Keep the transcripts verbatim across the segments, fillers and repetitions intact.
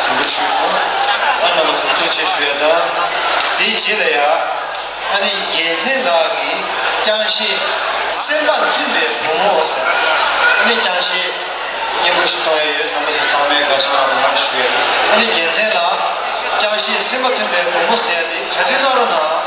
འབུལ་ཞུས་སོང་། ཨ་རྣམ་པ་ཚོ་ཐུགས་རྗེ་ཆེ་ཞུ་ཡ་དང་། དེའི་རྗེས་ལ་ཡ། ཨ་ནི་རྒྱལ་མཚན་ལགས་ཀྱིས་རྐྱང་ཤད་སེམས་པ་མཐུན་པའི་བུ་མོ་ཟེར། ཨ་ནི་རྐྱང་ཤད་སྙན་པོ་ཞིག་གཏོང་ཡ་ཡོད། རྣམ་པ་ཚོ་ཚང་མས་དགའ་བསུ་གནང་རོགས་གནང་ཞུ་ཡ་ཡིན། ཨ་ནི་རྒྱལ་མཚན་ལགས་རྐྱང་ཤད་སེམས་པ་མཐུན་པའི་བུ་མོ་ཟེར་ཡ་དེ་གྲ་སྒྲིག་གནང་རོགས་གནང་།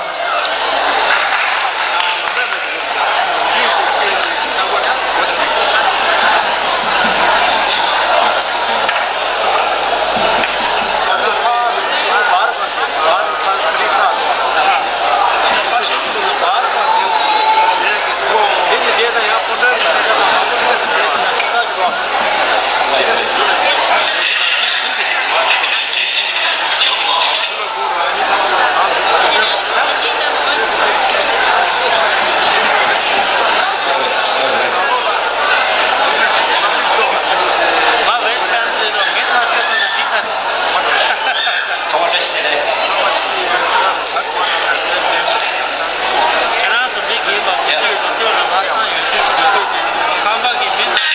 ཁྱེད་རང་ཚོ་མི་རྒན་པ་བུ་ཁྲིད་རུ་སྟོད་ལ་ལྷ་བསང་ཡོད་དུས་ཀྱི་ཁམས་པ་གི་མི།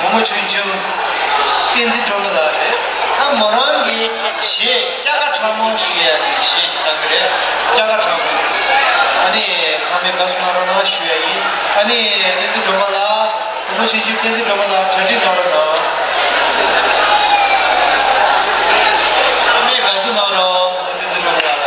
བུ་མོ་ཆུང་ཆུང་བསྟན་འཛིན་སྒྲོལ་མ་ལགས་རེད། ཨ་མོ་རང་གི་གཞས་སྐྱ་ཀ་ཁྲ་མོ་ཞུ་ཡ་གི་གཞས་ཤིག་བཏང་གི་རེད། སྐྱ་ཀ་ཁྲ་མོ། ཨ་ནི་ཚང་མས་དགའ་བསུ་གནང་རོགས་གནང་ཞུ་ཡ་ཡིན། ཨ་ནི་བསྟན་འཛིན་སྒྲོལ་མ་ལགས། བུ་མོ་ཆུང་ཆུང་བསྟན་འཛིན་སྒྲོལ་མ་ལགས་གྲ་སྒྲིག་གནང་རོགས་གནང་། ཨ་མས་དགའ་བསུ་གནང་རོགས། བུ་མོ་བསྟན་འཛིན་སྒྲོལ་མ་ལགས།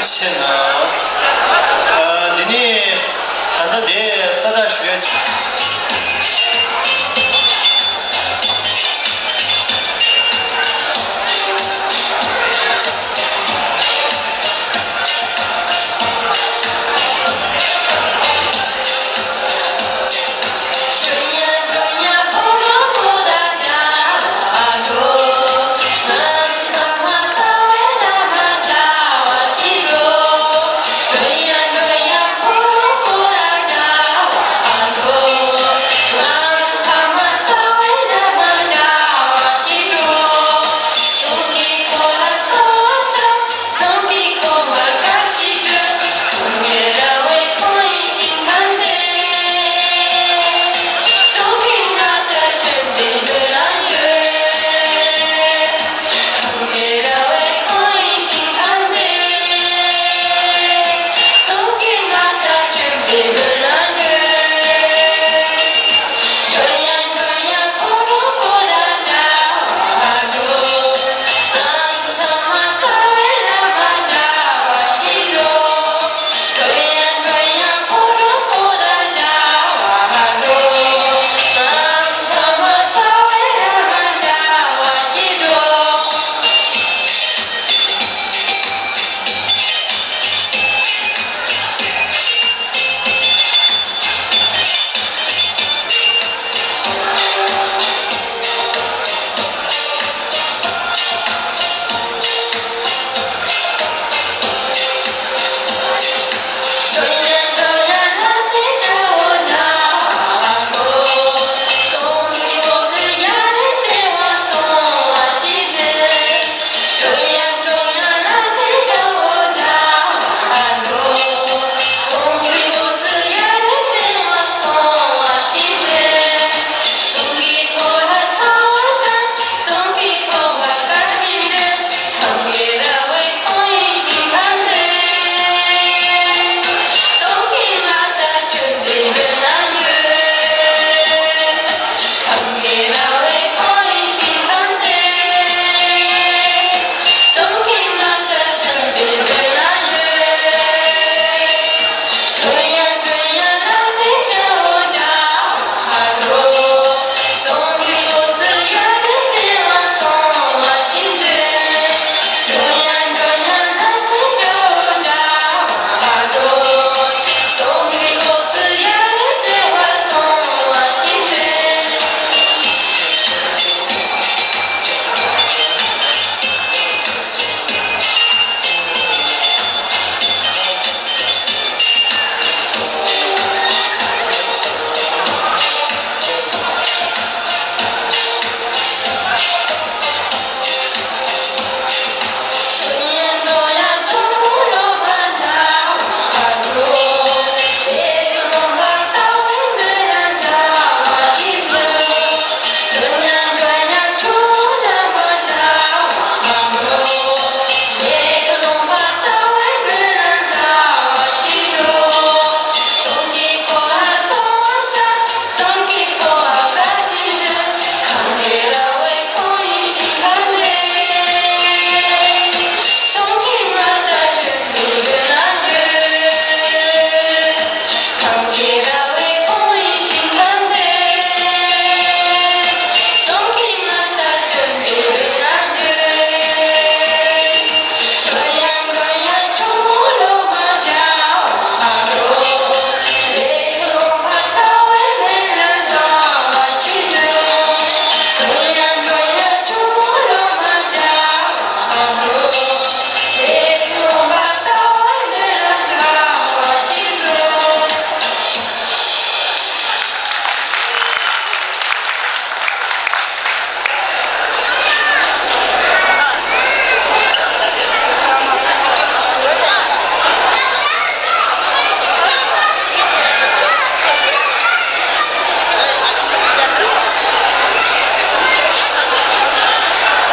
ཆེ་ན། ཨ། འདི་ནི་ད་ལྟ་དེ་གསལ་བསྒྲགས་ཞུ་ཡ།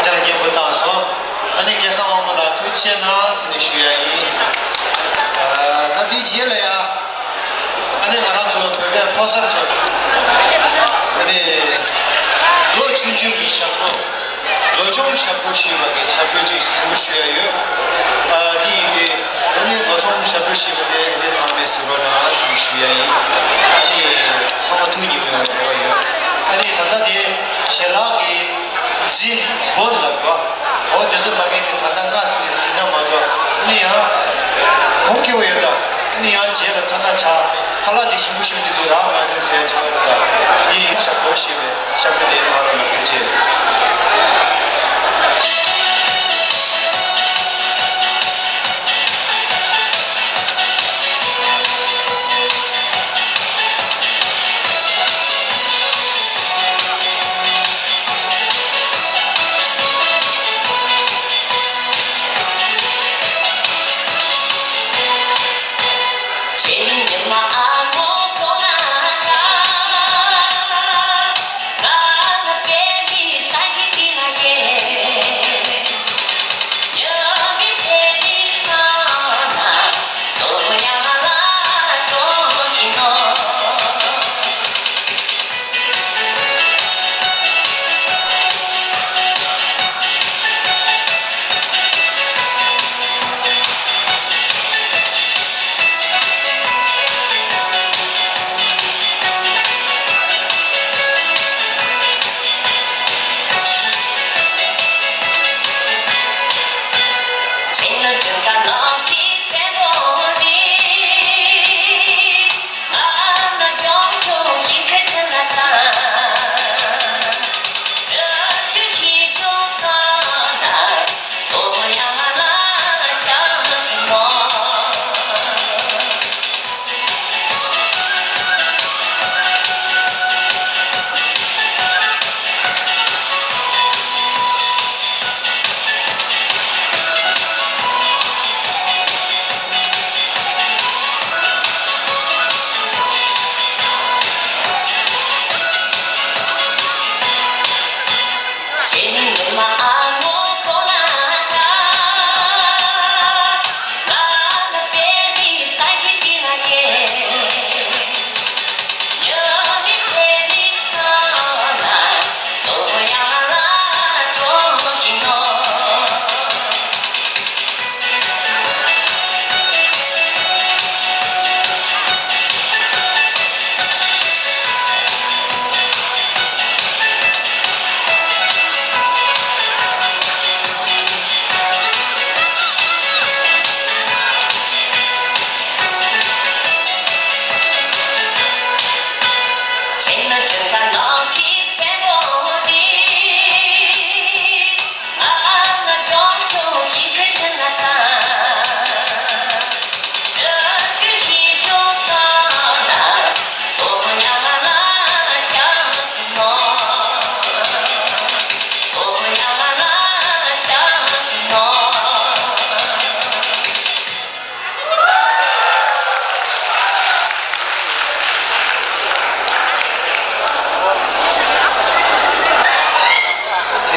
ལྕགས་སྙན་པོ་བཏང་སོང་། ཨ་ནི་སྐལ་བཟང་དབང་མོ་ལགས་ཐུགས་རྗེ་ཆེ་གནང་ཟེར་ནས་ཞུ་ཡ་ཡིན། ཨ། ད་དེའི་རྗེས་ལ་ཡ། ཨ་ནི་ང་རང་ཚོ་བོད་པའི་ཕོ་གསར་ཚོ། ཨ་ནི་ལོ་ཆུང་ཆུང་གི་ཞབས་བྲོ། ལོ་ཆུང་ཞབས་བྲོ་ཞེས་པ་གི་ཞབས་བྲོ་ཅིག་གསུང་ཞུ་ཡ་ཡོད། ཨ། དེ་ཡིན་དུས། ཨ་ནི་ལོ་གསུམ་ཞབས་བྲོ་ཞུས་པ་དེ་ཨ་ནི་ཚང་མས་གཟིགས་རོགས་གནང་ཟེར་ཞུ་ཡ་ཡིན། ཨ་ནི་ཚང་མ་ཐུགས་མཉེས་པའི་རེ་བ་ཡོད། ཨ་ནི་ད་ལྟ་དེ་ཞལ་ལག་གི་རྫི་བོ་ལབ་པ། འོ་དེ་ཚོ་མ་གི་ནི་ད་ལྟ་ང་ཟེར་ནས་ཟིན་ན་མ་གཏོགས་ཨ་ནི་ཡང་གོང་ཁེ་བོ་ཡོད་ད། ཨ་ནི་ཡང་རྗེས་ལ་ཚ་ཁ་ཆགས་ཁ་ལག་དེ་ཞིམ་པོ་ཞིམ་གྱི་འདུག་ར་མ་གཏོགས་ཟེར་ཆགས་ཡོད་ད། དེ་ཡིན་ཞབས་བྲོ་ཞེས་པའི། ཞབས་བྲོ་དེ་གནང་རོགས་གནང་། ཐུགས་རྗེ་ཆེ། དེ་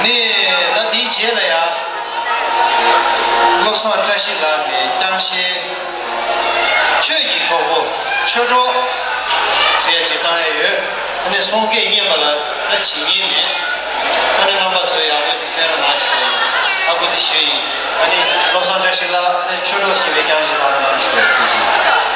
ནས་ད་འདིའི་རྗེས་ལ་ཡང་བློ་བཟང་བཀྲ་ཤིས་ལགས་ནས་རྐྱང་ཤལ། ཆོས་ཀྱི་གྲོགས་པོ། ཆོས་གྲོགས་ཟེར་ཅིག་བཏང་ཡ་ཡོད། ཨ་ནི་གསུང་སྐད་སྙན་པ་ལ་ད་བྱེད་ཉན་མེད། ཨ་ནི་རྣམ་པ་ཚོས་ཡག་པོ་ཅིག་གསན་རོགས་གནང་ཞུ་ཡ་ཡིན། ཨ་ཁུ་ཚེ་ཞུ་ཡིན། ཨ་ནི་བློ་བཟང་བཀྲ་ཤིས་ལགས། ཨ་ནི་ཆོས་གྲོགས་ཞེས་པའི་རྐྱང་ཤལ་ལགས་ལ་གནང་ཞུ་ཡ། ཐུགས་རྗེ་ཆེ།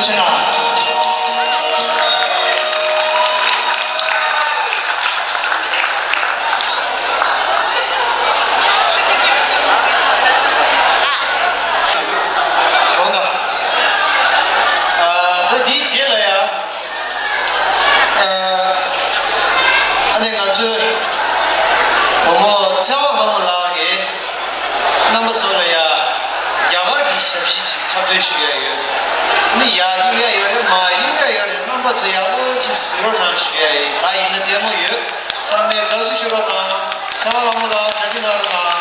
ཕྱིན་ན། འོང་ག་ཨ། ད་འདིའི་རྗེས་ལ་ཡ། ཨ། ཨ་ནི་ང་ཚོའི་བུ་མོ་ཚེ་དབང་ལྷ་མོ་ལགས་ཀྱིས་རྣམ་པ་ཚོ་ལ་ཡ། རྒྱ་གར་གྱི་ཞབས་ཕྱི་ཅིག་འཁྲབ་སྟོན་ཞུ་ཡ་ཡོད། ཨ་ནི་ཡག་ཡིན་ཡ་ཡོད་རེད། མ་ཡིན་ཡ་ཡོད་རེད། རྣམ་པ་ཚོ་ཡག་པོ་ཅིག་གཟིགས་རོགས་གནང་ཞུ་ཡ་ཡིན། ད་ཡིན་ན་ལྟད་མོ་ཡོད། ཚང་མས་དགའ་བསུ་ཞུ་རོགས་གནང་། ཚེ་དབང་ལྷ་མོ་ལགས་དྲན་གི་གནང་རོགས་གནང་།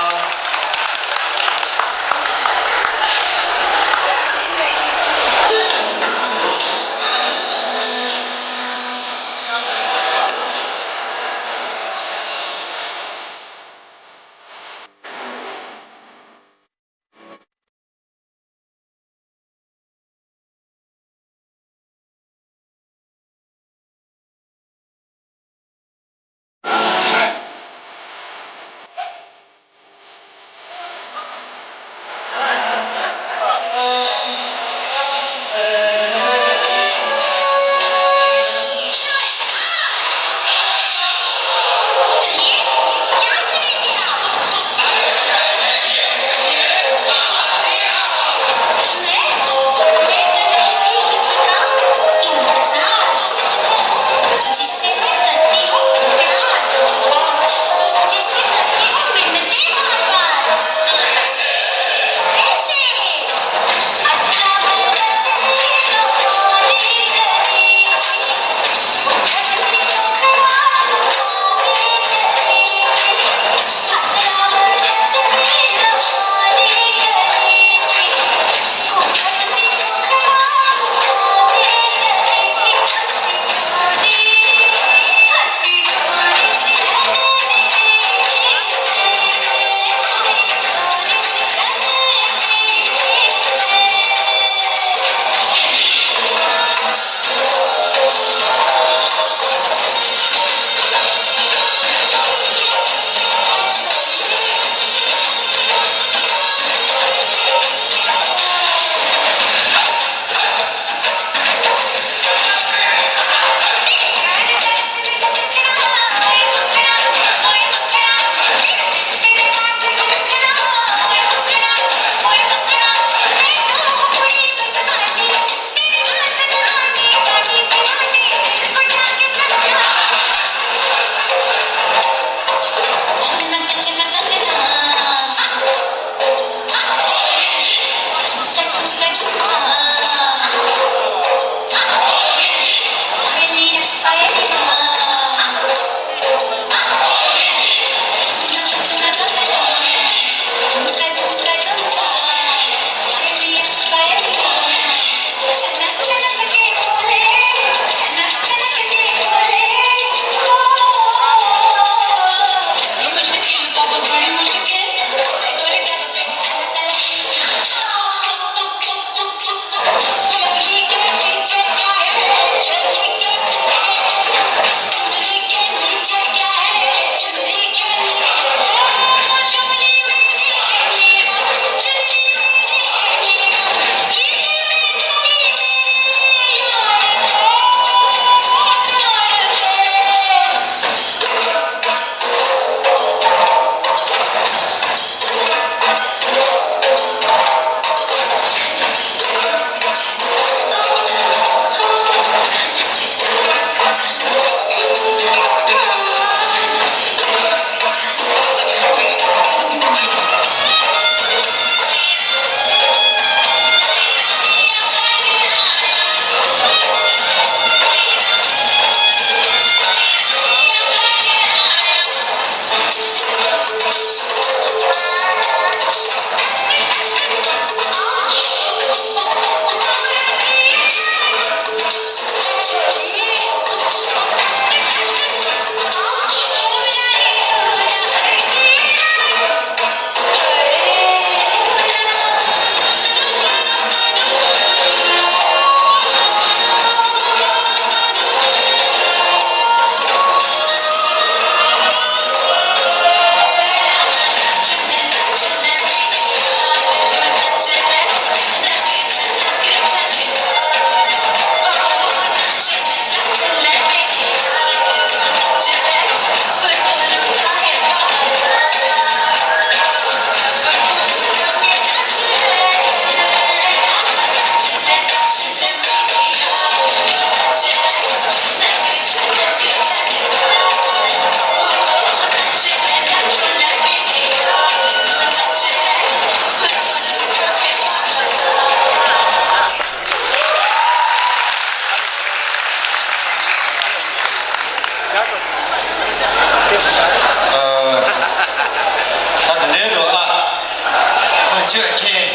ཆོས་མཁྱེན།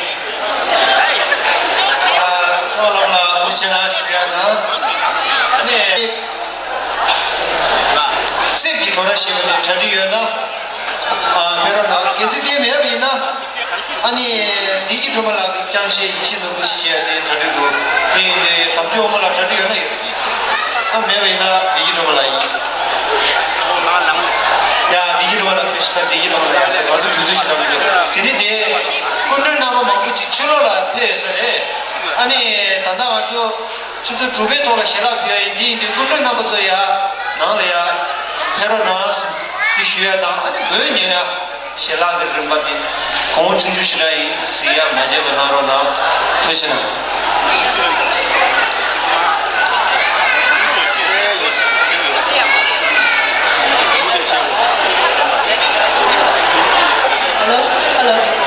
ཨ། ཚོགས་ལམ་ལ་ཐུགས་ཆེ་ན་ཞུ་ཡ་དང་། ཨ་ནི། སེམས་ཀྱི་གྲོགས་ར་ཞེས་པ་དེ་གྲ་སྒྲིག་ཡོད་ན། ཨ། ཕེབས་རོགས་གནང་། གལ་སྲིད་དེ་མེད་པ་ཡིན་ན། ཨ་ནི། བདེ་སྐྱིད་སྒྲོལ་མ་ལགས་ཀྱི་རྐྱང་ཤད་ཡིད་བཞིན་ནོར་བུ་ཞེས་བྱ་དེ་གྲ་སྒྲིག་འདུག་དེ་ཡིན་དུས་དམ་ཆོས་དབང་མོ་ལགས་གྲ་སྒྲིག་ཡོད་ན་ཡོད། ཨ། མེད་པ་ཡིན་ན་བདེ་སྐྱིད་སྒྲོལ་མ་ལགས་ཡིན། ཡ། བདེ་སྐྱིད་སྒྲོལ་མ་ལགས་ཕེབས་ཤིག་དང་། བདེ་སྐྱིད་སྒྲོལ་མ་ལགས་ཡ་ཟེར། ང་ཚོ་དུས་ཚོད་ཞེ་དྲག་མི་འདུག་དེ་ནས་དེ་སྐུ་མགྲོན་རྣམ་པ་མང་པོ་ཅིག་ཕྱི་ལོགས་ལ་ཕེབས་ཡོད་ས་རེད། ཨ་ནི། ད་ལྟ་ང་ཚོ་ཆུ་ཚོད་དྲུག་པའི་ཐོག་ལ་ཞལ་ལག་ཕུལ་ཡ་ཡིན། འདི་ཡིན་དུས་སྐུ་མགྲོན་རྣམ་པ་ཚོ་ཡ་ནང་ལ་ཡ་ཕེབས་རོགས་གནང་ཟེར་འདི་ཞུ་ཡ་དང་། ཨ་ནི་སྒོ་ནས་ཡ་ཞལ་ལག་གི་རིན་པ་འདི་གོང་ཆུང་ཆུང་ཞེ་དྲག་ཡིན་ཟེར་ཡ་མ་བརྗེད་པ་གནང་རོགས་གནང་། ཐུགས་རྗེ་གནང་། Hello, hello, hello.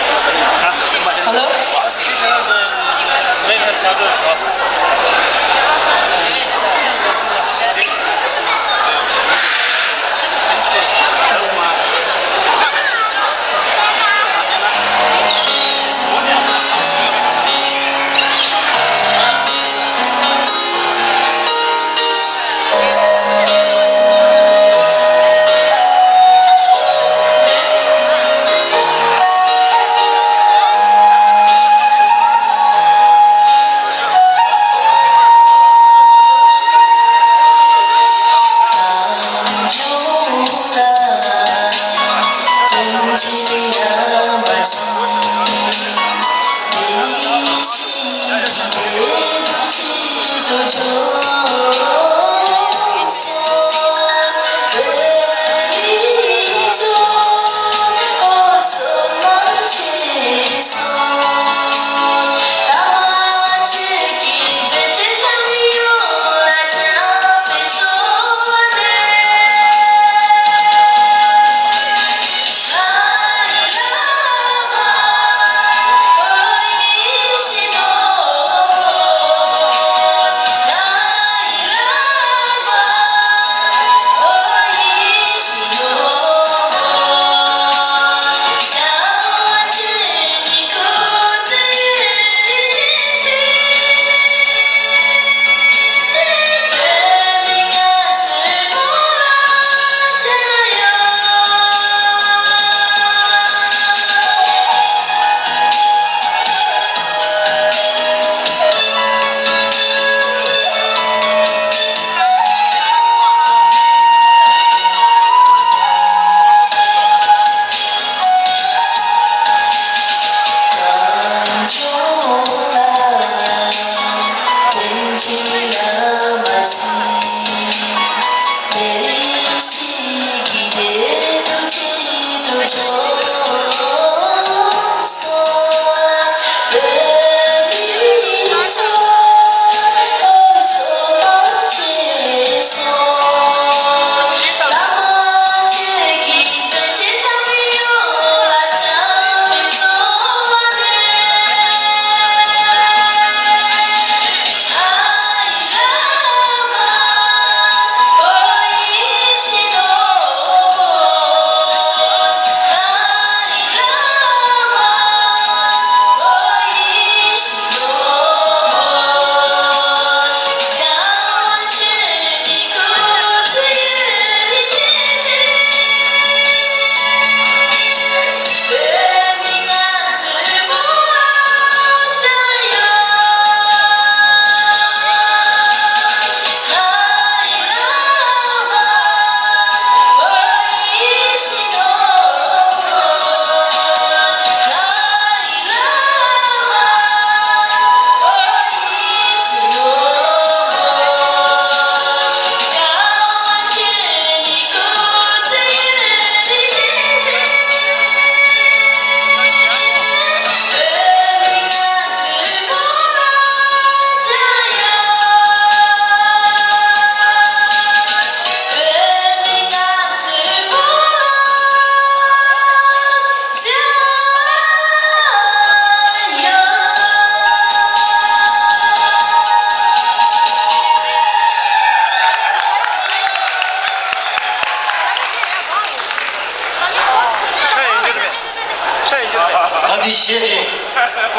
གཞས་དེ་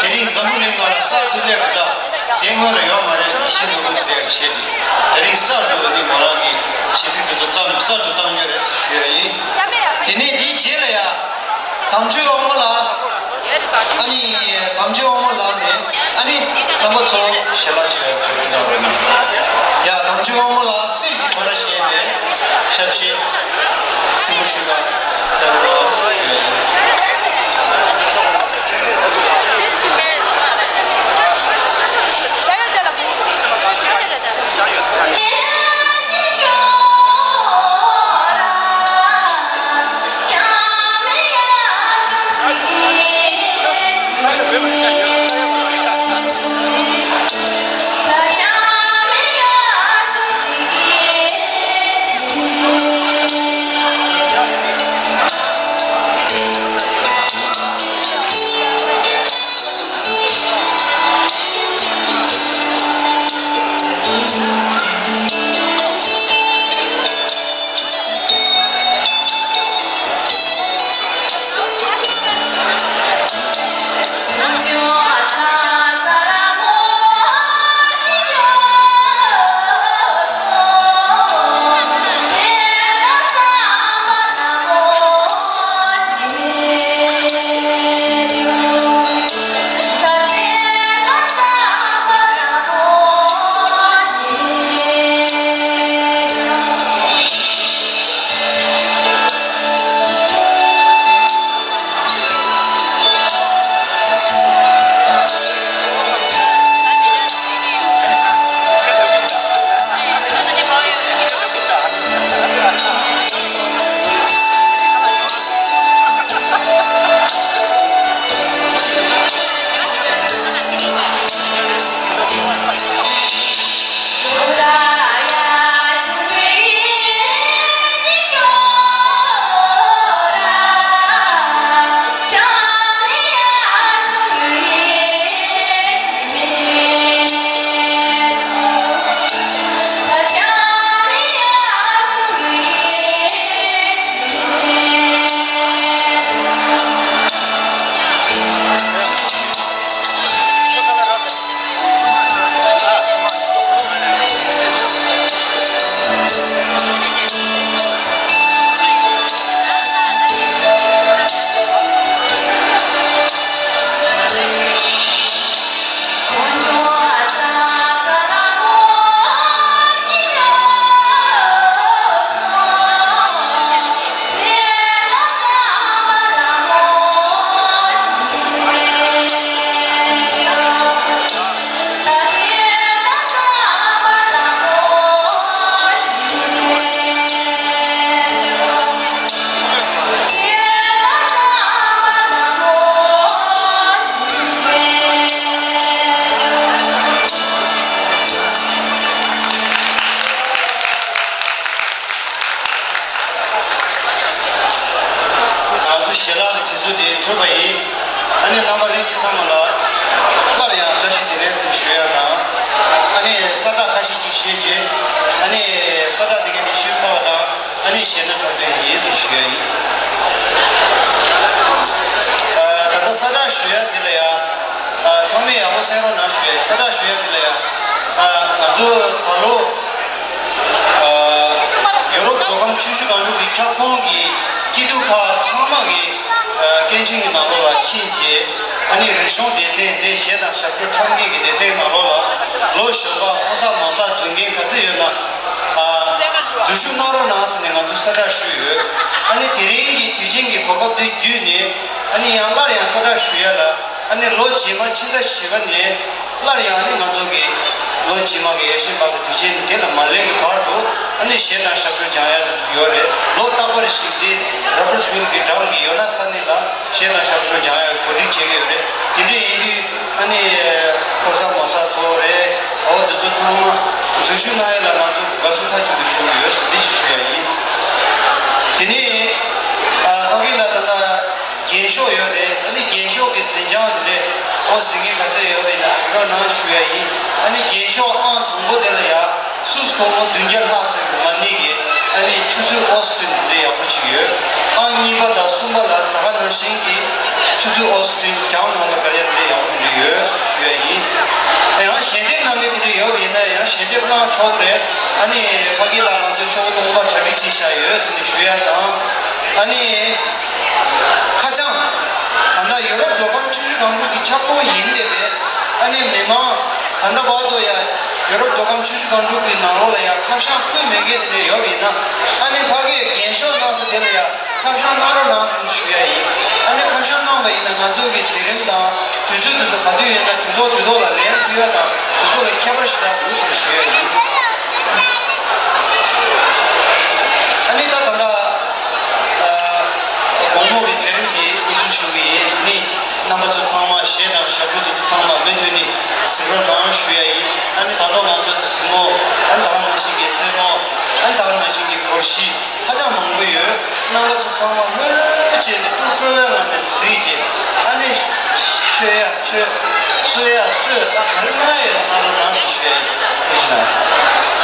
དེ་རིང་འཛམ་བུ་གླིང་ནང་ལ་གསར་དུ་སླེབས་པ་དང་། དེ་སྔོན་ལ་ཡོད་མ་རེད། ཡེ་ཤེས་ནོར་བུ་ཟེར་ཡག་གི་གཞས་དེ་དེ་རིང་གསར་དུ་ནི་མོ་རང་གི་གཞས་ཚིག་དེ་ཚོ་བརྩམས་གསར་དུ་བཏང་མྱོང་རེད་ཟེར་ཞུ་ཡག་ཡིན། དེ་ནས་དེའི་རྗེས་ལ་ཡ། དམ་ཆོས་དབང་མོ་ལགས། ཨ་ནི་དམ་ཆོས་དབང་མོ་ལགས་ནས་ཨ་ནི་རྣམ་པ་ཚོ་ཞལ་ལག་མཆོད་ཡག་གྲ་སྒྲིག་གནང་རོགས་གནང་། ཡ། དམ་ཆོས་དབང་མོ་ལགས་གསེར་གྱི་ཕོ་བྲང་ཞེས་པའི་ཞབས་ཕྱི་སིལ་བུར་ཞུ་བ་ལྟ་བུ་ཞུ་ཡག་ཡིན། ང་ཚོ་ཞལ་ལག་གི་དུས་ཚོད་དེ་གྲུབ་པ་ཡིན། ཨ་ནི་རྣམ་པ་རིགས་ཀྱི་ཚང་མ་ལ་སླར་ཡང་བཀྲ་ཤིས་བདེ་ལེགས་ཟེར་ཞུ་ཡག་དང་། ཨ་ནི་གསལ་བསྒྲགས་ཁ་ཤས་ཅིག་ཞུས་རྗེས། ཨ་ནི་གསལ་བསྒྲགས་དེ་ག་ནས་ཞུས་ཚར་བ་དང་། ཨ་ནི་གཞས་སྣ་འཁྲབ་སྟོན་ཡིན་ཟེར་ཞུ་ཡག་ཡིན། ཨ། ད་ལྟ་གསལ་བསྒྲགས་ཞུ་ཡག་དེ་ལ་ཡ། ཨ། ཚང་མས་ཡག་པོ་གསན་རོགས་གནང་ཞུ་ཡག་ཡིན། གསལ་བསྒྲགས་ཞུ་ཡག་དེ་ལ་ཡ། ཨ། ང་ཚོ་ད་ལོ། ཨ། ཡོ་རོབ་མདོ་ཁམས་ཆུ་བཞི་སྒང་དྲུག་གི་ཁྱབ་ཁོངས་ཀྱི་སྐྱིད་སྡུག་ཁག་ཚང་མ་གི། ཨ། སྐད་འཕྲིན་གྱི་ནང་ལོགས་ལ་ཕྱིན་རྗེས། ཨ་ནི་རིག་གཞུང་སྡེ་ཚན་དེ་གཞས་དང་ཞབས་བྲོ་འཁྲབ་མཁན་གྱི་སྡེ་ཚན་ནང་ལོགས་ལ་ལོ་གཞོན་པ་ཕོ་གསར་མོ་གསར་འཛུལ་མཁན་ག་ཚོད་ཡོད་ན། ཨ། འཛུལ་ཞུགས་གནང་རོགས་གནང་ཟེར་ནས་ང་ཚོ་གསལ་བསྒྲགས་ཞུས་ཡོད། ཨ་ནི་དེ་རིང་གི་དུས་ཆེན་གྱི་གོ་སྐབས་དེ་བརྒྱུད་ནས། ཨ་ནི་ཡང་སླར་ཡང་གསལ་བསྒྲགས་ཞུ་ཡག་ལ། ཨ་ནི་ལོ་རྗེས་མ་ཕྱི་ཟླ་བཞི་པ་ནས་སླར་ཡང་ནི་ང་ཚོ་གི་ལོ་རྗེས་མ་གི་ཡ་ཤན་པ་གི་དུས་ཆེན་དེ་ལ་མ་སླེབས་ཀྱི་བར་དུ། ཨ་ནི་གཞས་དང་ཞབས་བྲོ་སྦྱང་ཡག་དེ་ཚོ་ཡོད་རེད། ལོ་རྟག་པར་ཞིག་དེ་རོ་བར་སི་ཝིལ་གྱི་འགྲམ་གྱི་ཡོ་ན་ས་གནས་ལ་གཞས་དང་ཞབས་བྲོ་སྦྱང་ཡག་གི་གོ་སྒྲིག་བྱེད་ཀྱི་ཡོད་རེད། དེ་འདྲ་ཡིན་དུས་ཨ་ནི་ཕོ་གསར་མོ་གསར་ཚོ་རེད། འོ་དེ་ཚོ་ཚང་མ་འཛུལ་ཞུགས་གནང་ཡག་ལ་ང་ཚོ་དགའ་བསུ་མཐའ་གཅིག་ཏུ་ཞུ་གི་ཡོད་ཟེར་འདི་ཞིག་ཞུ་ཡག་ཡིན། དེ་ནས་ཨ་ཕ་གི་ལ་ད་ལྟ། རྒྱན་ཤོག་ཡོད་རེད། ཨ་ནི་རྒྱན་ཤོག་གི་འཛིན་བྱང་དེ་འདྲས་ཨོ་ཟིན་གྱི་ག་ཚོད་ཡོད་རེད་ན་གཟིགས་རོགས་གནང་ཞུ་ཡག་ཡིན། ཨ་ནི་རྒྱན་ཤོག་ཨང་དང་པོ་དེ་ལ་ཡ་སུད་སི་སྒོར་མོ་བདུན་བརྒྱ་ལྷག་ཟེར་གི་མ་ཎི་གི་ཨ་ནི་ཆུ་ཚོད་ཨོ་སི་ཏིན་དེ་འདྲས་ཡག་པོ་ཅིག་ཡོད། ཨང་གཉིས་པ་དང་གསུམ་པ་ལ་ད་ག་ནང་བཞིན་གྱི་ཆུ་ ཆུ་ཚོད་ཨོ་སི་ཊིན་གྱང་ནང་ལ་ག་རེ་ཡ་དེ་འདྲ་ཡག་པོ་དེ་འདྲ་ཡོད་ཟེར་ཞུ་ཡ་ཡིན། ཡང་ཞལ་འདེབས་གནང་མཁན་དེ་འདྲ་ཡོད་པ་ཡིན་ན་ཡང་ཞལ་འདེབས་གནང་ཆོག་གི་རེད། ཨ་ནི་ཕ་གི་ལ་ང་ཚོའི་ཤོག་བུ་སྟོང་པ་གྲ་སྒྲིག་བྱས་བཞག་ཡོད་ཟེར་ནས་ཞུ་ཡ་དང་། ཨ་ནི་ཁ་བྱང་། ད་ལྟ་ཡོ་རོབ་མདོ་ཁམས་ཆུ་བཞི་སྒང་དྲུག་གི་ཁྱབ་ཁོངས་ཡིན་བསྡད་པའི་ཨ་ནི་མི་མང་ད་ལྟ་བར་དུ་ཡ་ཡོ་རོབ་མདོ་ཁམས་ཆུ་བཞི་སྒང་དྲུག་གི་ནང་ལོགས་ལ་ཡ་ཁ་བྱང་ཕུལ་མེད་མཁན་དེ་འདྲ་ཡོད་པ་ཡིན་ན་ཨ་ནི་ཕ་གིའི་རྒྱན་ཤོག་གནང་ས་དེ་ལ་ཡ། ཁ་བྱང་གནང་རོགས་གནང་ཟེར་ནས་ཞུ་ཡ་ཡིན། ཨ་ནི་ཁ་བྱང་གནང་བ་ཡིན་ན་ང་ཚོ་གི་མཛད་རིམ་དང་དུས་ཚོད་དེ་ཚོ་ག་དུས་ཡིན་ན་དུས་ཐོག་དུས་ཐོག་ལ་ལན་ཕུལ་ཡ་དང་དེ་ཚོ་ལ་ཁྱད་པར་ཞེ་དྲག་འདུག་ཟེར་ནས་ཞུ་ཡ་ཡིན། ཨ་ནི་ད་ད་ལྟ་དགོང་མོ་གི་མཛད་རིམ་དེ་དབུ་འཛུགས་ཞུ་གི་ཡིན། དེ་ནི་རྣམ་པ་ཚོ་ཚང་མ་གཞས་དང་ཞབས་བྲོ་དེ་ཚོ་ཚང་མ་མུ་མཐུད་ནས་གཟིགས་རོགས་གནང་ཞུ་ཡ་ཡིན། ཨ་ནི་ད་ལྟ་ང་ཚོའི་གཟིགས་མོ། ཨ་ནི་ད་ག་ནང་བཞིན་གྱི་རྩེད་མོ། ཨ་ནི་ད་ག་ནང་བཞིན་གྱི་སྒོར་གཞས། ཧ་ཅང་མང་པོ་ཡོད། རྣམ་པ་ཚོ་ཚང་མ་ལྷོད་ལྷོད་བྱས་ནས་ཐུགས་སྤྲོ་བའི་ངང་ནས་གཟིགས་བྱས། ཨ་ནི་མཆོད་ཡ་མཆོད། གསོལ་ཡ་གསོལ། ད་ག་རེ་གནང་ཡ་ཡོད་ན་གནང་རོགས་གནང་ཟེར་ཞུ་ཡ་ཡིན། ཐུགས་རྗེ་གནང་།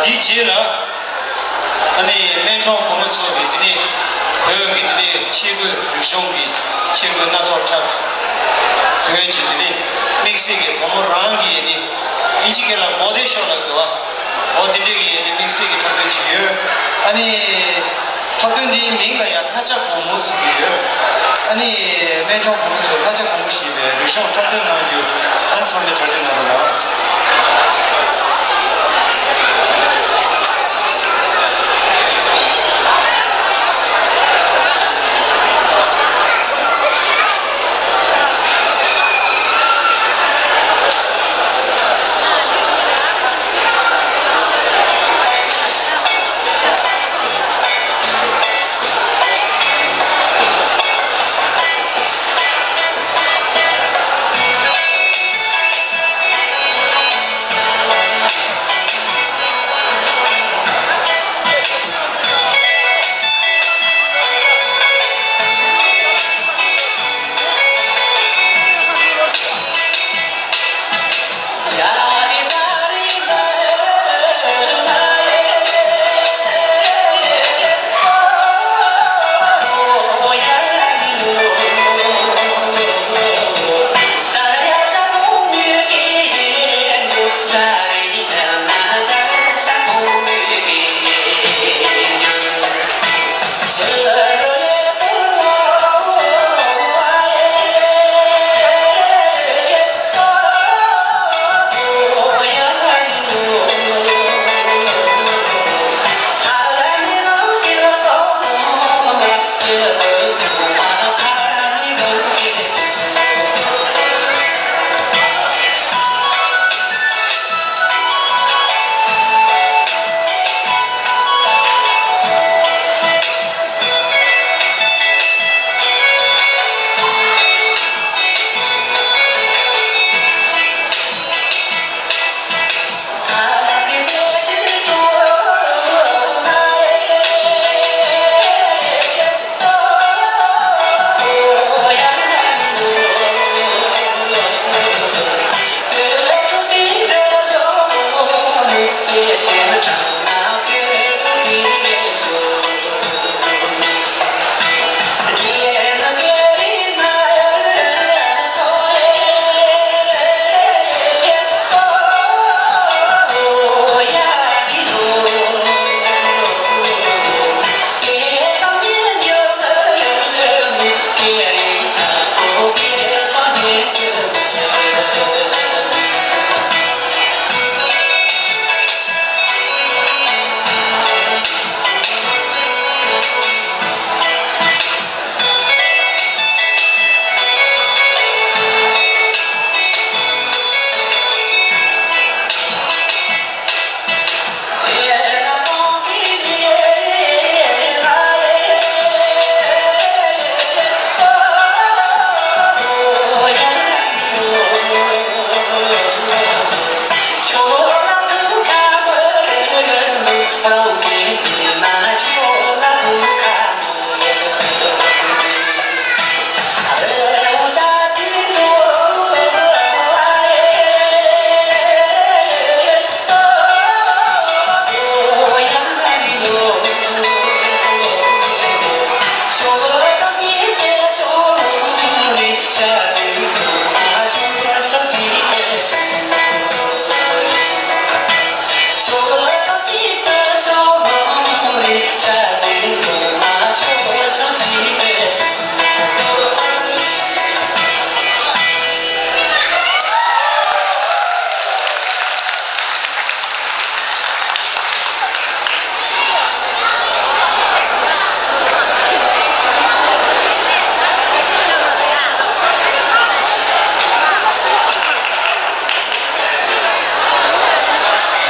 འདིའི་རྗེས་ལ། ཨ་ནི་སྨན་ཆུང་བུ་མོ་ཚོ་གིས་དེ་ནས་བོད་ཀྱི་དེ་ནས་ཆས་གོས་རིག་གཞུང་གི་ཆས་གོས་སྣ་ཚོགས་འཁྲབ། བྱས་དེ་ནི་དམིགས་བསལ་གྱི་བུ་མོ་རང་གི་ནི་ཨིན་ཇི་སྐད་ལ་མོ་ཌེལ་ཤོ་ལབ་འདུག་བ། འོ་དེ་འདྲའི་གི་ནི་དམིགས་བསལ་གྱི་འཁྲབ་སྟོན་ཅིག་ཡོད། ཨ་ནི་འཁྲབ་སྟོན་འདིའི་མིང་ལ་ཡང་ལྷ་བྱ་གོང་མོ་ཟེར་གྱི་ཡོད། ཨ་ནི་སྨན་ཆུང་བུ་མོ་ཚོས་ལྷ་བྱ་གོང་མོ་ཞེས་པའི་རིག་གཞུང་འཁྲབ་སྟོན་གནང་རྒྱུ། ཨ་ཚང་མས་གྲ་སྒྲིག་གནང་རོགས་གནང་།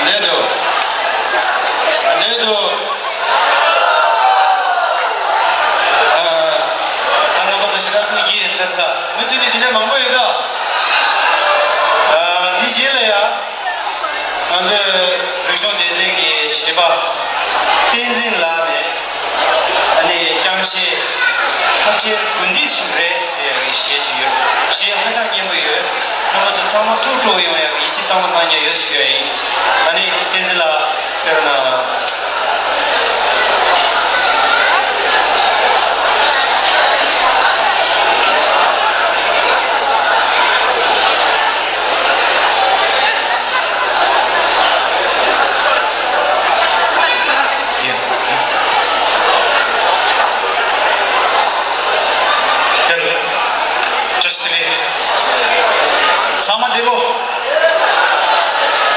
འདྲེ་འདུག་འདྲེ་འདུག་ཨ། ད་རྣམ་པ་ཚོ་ཞེ་དྲག་ཐུགས་དགྱེས་ཟེར་ད། མུ་མཐུད་ནས་དེ་འདྲ་མང་པོ་ཡོད་ད། ཨ། འདི་རྗེས་ལ་ཡ། ང་ཚོའི་རིག་གཞུང་སྡེ་ཚན་གྱི་གཞས་པ་བསྟན་འཛིན་ལགས་ནས། ཨ་ནི་རྐྱང་གཞས་ཕལ་ཆེར་དགུན་དུས་སུ་རེད་ཟེར་ཡག་གི་གཞས་ཅིག་ཡོད། གཞས་ཧ་ཅང་སྙན་པོ་ཡོད། རྣམ་པ་ཚོ་ཚང་མ་ཐུགས་སྤྲོ་ཡོང་ཡག་གི་ཡིད་ཆེས་གཙང་མ་བཏང་རྒྱུ་ཡོད་ཞུ་ཡ་ཡིན། ཨ་ནི་བསྟན་འཛིན་ལགས་དཔེར་ན། ཚང་མ་བདེ་པོ།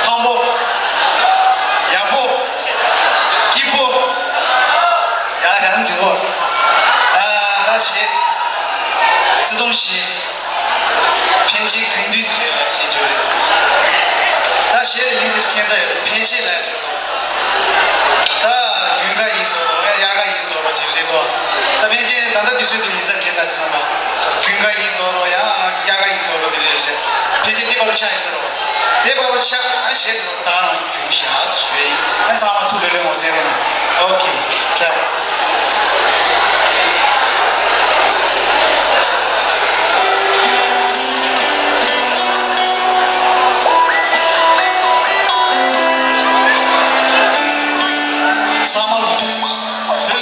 ཐང་པོ། ཡག་པོ། སྐྱིད་པོ། ཡ་ཡང་འགྲིག་གོ། ཨ་ད་གཞས། བརྩེ་དུང་གཞས། ཕན་ཆད་ཀུན་འདུས་ཟེར་ཡ་ཞེས་བརྗོད་རེད། ད་གཞས་རེ་ལིང་འདི་ཁྱད་མཚར་ཡོད་རེད། ཕན་ཆད་ལ་ཡ་བརྗོད། ད་དགུན་ཁ་ཡིན་བཟོ་རོགས་ཡ་དབྱར་ཁ་ཡིན་བཟོ་རོགས་ཅིག་རེད་དོ། ད་ཕན་ཆད་ད་ལྟ་དུས་ཚོད་དུ་ཡིན་ས་དེ་ལྟ་དུས་ཙམ་པ། དགུན་ཁ་ཡིན་བཟོ་རོགས་ཡ་དབྱར་ཁ་ཡིན་བཟོ་རོགས་དེ་རེད་ཤག་ཕན་ཆད་དེ་བར་དུ་ཆགས་ཡིན་ཟེར་རོགས། དེ་བར་དུ་ཆགས་ཨ་གཞས་དེ་ད་རང་བྱུང་ཤག་ཞུ་ཡིན། ཨ་ཚང་མ་ཐུགས་ལྷོད་ལྷོད་ངོ་སེ་རོགས་གནང་། ཨོ་ཁེ། ཊེག་ཚང་མ་ལ་ཐུགས་ལྷོད་ཅིག་གནང་།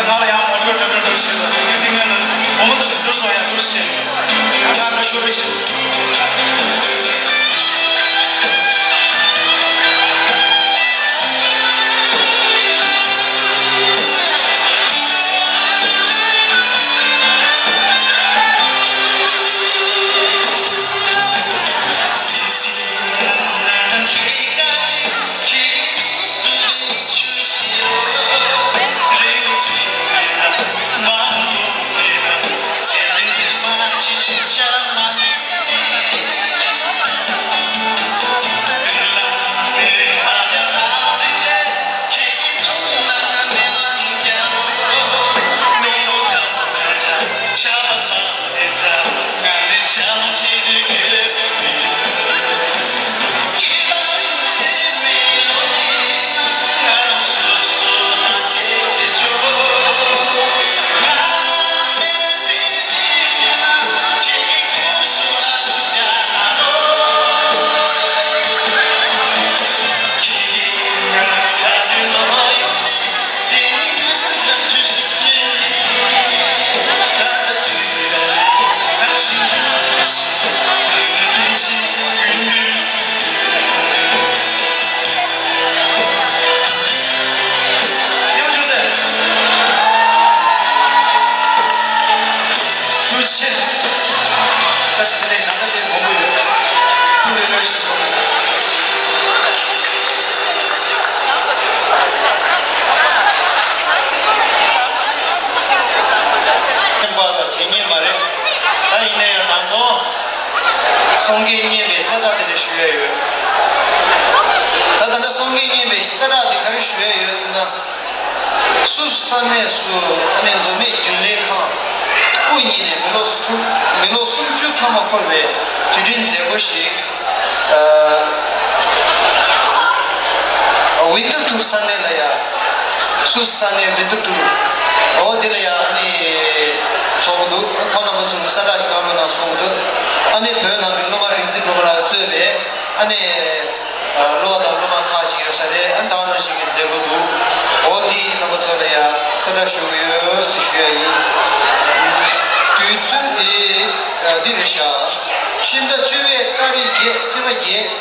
ང་ལ་ཡང་མོ་ཊ་འགྲོ་འགྲོ་འགྲོ་བྱེད་དང་། ཡུལ་སྡེ་ངན་ལ་འོ་མ་ཚོ་འགྲོ་སོང་ཡང་འགྲོ་ཞེས། ང་ང་འགྲོ་ཤོར་བྱེད། ཐུགས་རྗེ་ཆེ། བཀྲ་ཤིས་བདེ་ལེགས། ནམ་མཁའ་དེ་མང་པོ་ཡོད། ཐུགས་ལས་ལོས་སུ། ཁྱེད་པ་ལ་བྱེད་ཉན་མ་རེད། ད་ཡིན་ན་ཡང་ད་དུང་གསུང་སྐད་སྙན་པའི་གསལ་བསྒྲགས་དེ་འདྲ་ཞུ་ཡ་ཡོད། ད་ད་ལྟ་གསུང་སྐད་སྙན་པའི་གསལ་བསྒྲགས་དེ་ག་རེ་ཞུ་ཡ་ཡོད་ཟེར་ན། སུད་སི་ས་གནས་སུ་ཨ་ནི་མདོ་སྨད་རྒྱུན་ལས་ཁང་དབུ་བརྙེས་ནས་མི་ལོ་གསུམ་མི་ལོ་སུམ་ཅུ་ཐམ་པ་འཁོར་བའི་དུས་དྲན་མཛད་སྒོ་ཞིག་ཨ་ཝིན་ཏུར་ཐུར་ས་གནས་ལ་ཡ། སུད་སི་ས་གནས་ཝིན་ཏུར་ཐུར། འོ་དེ་ལ་ཡ་ཨ་ནི་ཚོགས་འདུ། ཨ་ནི་སློབ་དང་སློབ་མ་ཁག་ཅིག་ཡོད་ས་རེད། ཨ་ནི་ད་ག་ནང་བཞིན་གྱི་མཛད་སྒོ་འདུག་འོ་དེ་རྣམ་པ་ཚོ་ལ་ཡ་གསལ་བསྒྲགས་ཞུ་གི་ཡོད་ཟེར་ཞུ་ཡ་ཡིན། དུས་ཚོད་དེ་འདི་རེད་ཤག་ཕྱི་ཟླ་བཅུ་པའི་སྐར་རིགས་བརྒྱད་ཚེས་པ་བརྒྱད།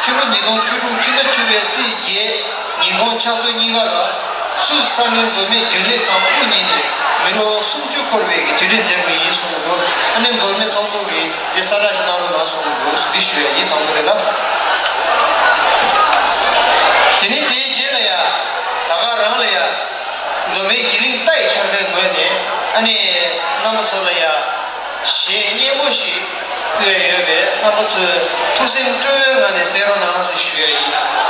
ཕྱི་ལོ་ཉིས་སྟོང་བཅུ་དྲུག་ཕྱི་ཟླ་བཅུ་པའི་ཚེས་བརྒྱད། ཉིན་གུང་ཕྱག་ཚོད་གཉིས་པ་ལ་སུད་སི་ས་གནས་མདོ་སྨད་རྒྱུན་ལས་ཁང་དབུ་བརྙེས་ནས་མི་ལོ་སུམ་ཅུ་འཁོར་བའི་གི་དུས་དྲན་མཛད་སྒོ་ཡིན་གསུངས་འདུག་ཨ་ནི་མདོ་སྨད་ཚོགས་གཙོ་གིས་འདི་གསལ་བསྒྲགས་ཤིག་གནང་རོགས་གནང་གསུངས་འདུག་འདི་ཞུ་ཡ་ཡིན། དང་པོ་དེ་ལ། དེ་ནས་དེའི་རྗེས་ལ་ཡ། ད་ག་རང་ལ་ཡ། མདོ་སྨད་དགེ་ལུགས་ཏཱའི་ཆོལ་ཁའི་ངོས་ནས་ཨ་ནི་རྣམ་པ་ཚོ་ལ་ཡ། གཞས་སྙན་པོ་ཞིག་བསྐུར་ཡ་ཡོད་པས་རྣམ་པ་ཚོས་ཐུགས་སེམས་སྤྲོ་བའི་ངང་ནས་གསན་རོགས་གནང་ཟེར་ཞུ་ཡ་ཡིན།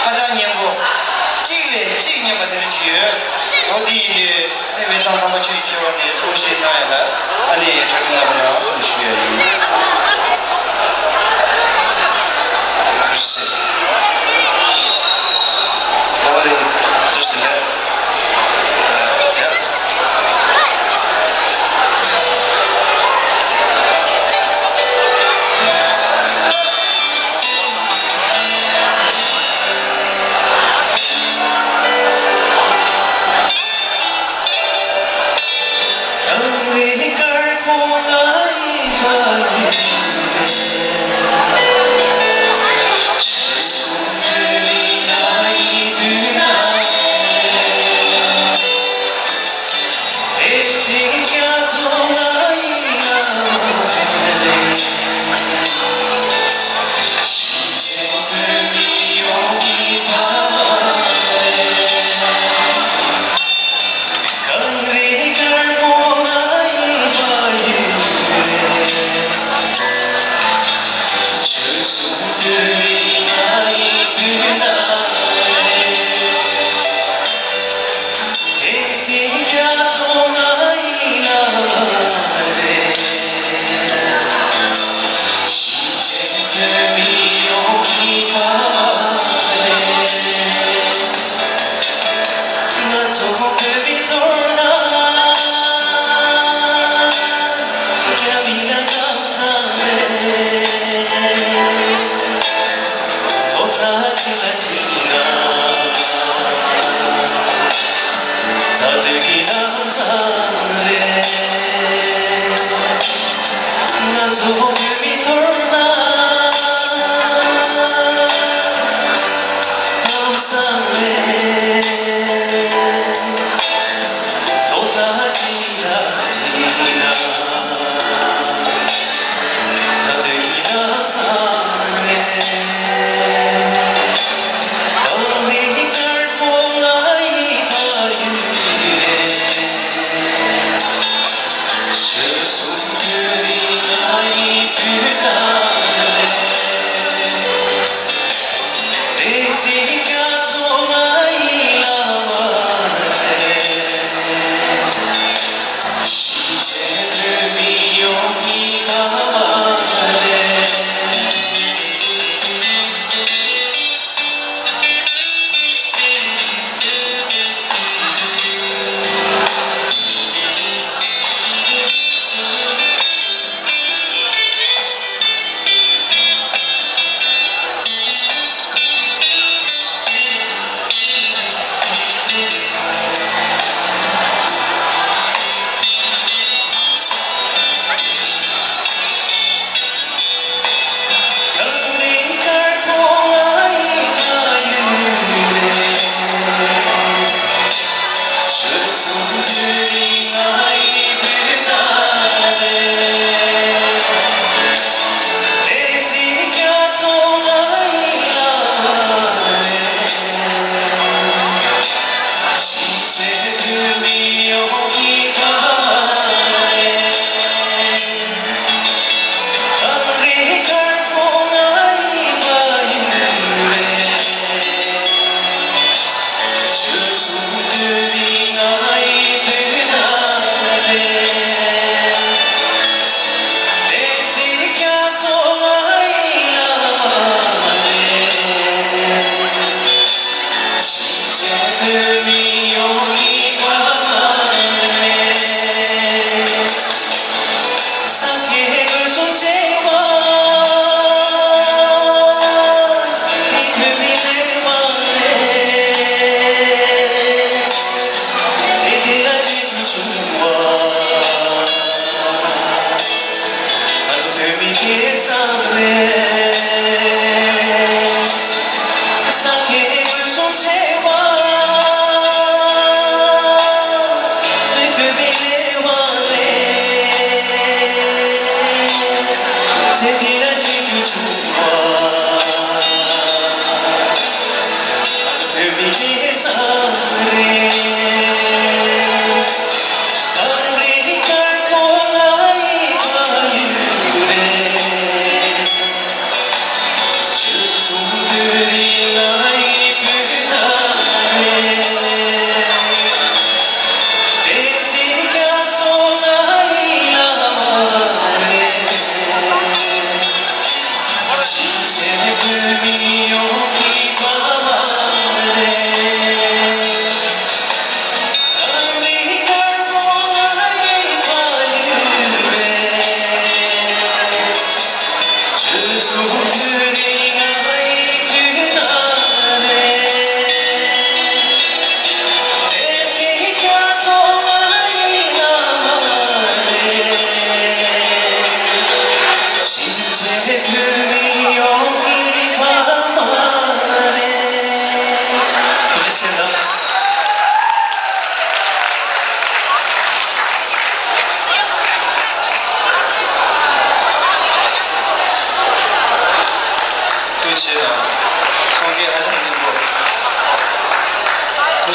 ཧ་ཅང་སྙན་པོ། གཅིག་ལས་གཅིག་སྙན་པ་དེ་འདྲ་ཅིག་ཡོད། འོ་དེ་ཡིན་དུས་ཨ་ནི་དབུས་གཙང་དམ་པ་ཆོས་ཀྱི་ཆོས་གླིང་ནས་གསུང་བཤད་གནང་ཡ་ལ་ཨ་ནི་གྲྭ་རྒན་རྣམ་པ་ལ་གསུང་ཞུ་ཡ་ཡིན། ཐུགས་རྗེ་ཆེ། Nobody touch the left. Uh, yeah.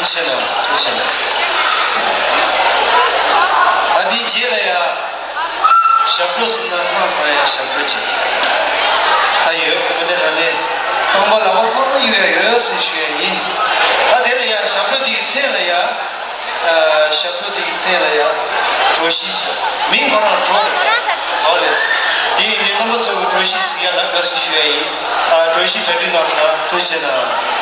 ཆེ་ན་ཐུགས་ཆེ་ན། ཨ་དེའི་རྗེས་ལ་ཡ། ཞབས་བྲོ་ཟེར་ན་སྣང་ས་ཡ་ཞབས་བྲོ་ཅིག་ད་ཡོད་དེ་ནས་ད་ནས་རྐང་པ་ལག་པ་ཚང་མ་གཡུག་ཡ་ཡོད་ཟེར་ཞུ་ཡ་ཡིན། ཨ་དེ་ལ་ཡ་ཞབས་བྲོ་དེའི་མཚན་ལ་ཡ། ཨ་ཞབས་བྲོ་དེའི་མཚན་ལ་ཡ། གྲོ་ཞིབ་ཟེར། མིང་ཁོ་རང་གྲོ་རེད། ཨོ་ལེས། དེ་ཡིན་དུས་རྣམ་པ་ཚོ་གི་གྲོ་ཞིབ་ཟེར་ཡ་ལ་དགའ་བསུ་ཞུ་ཡ་ཡིན། ཨ་གྲོ་ཞིབ་གྲ་སྒྲིག་གནང་རོགས་གནང་། ཐུགས་རྗེ་གནང་།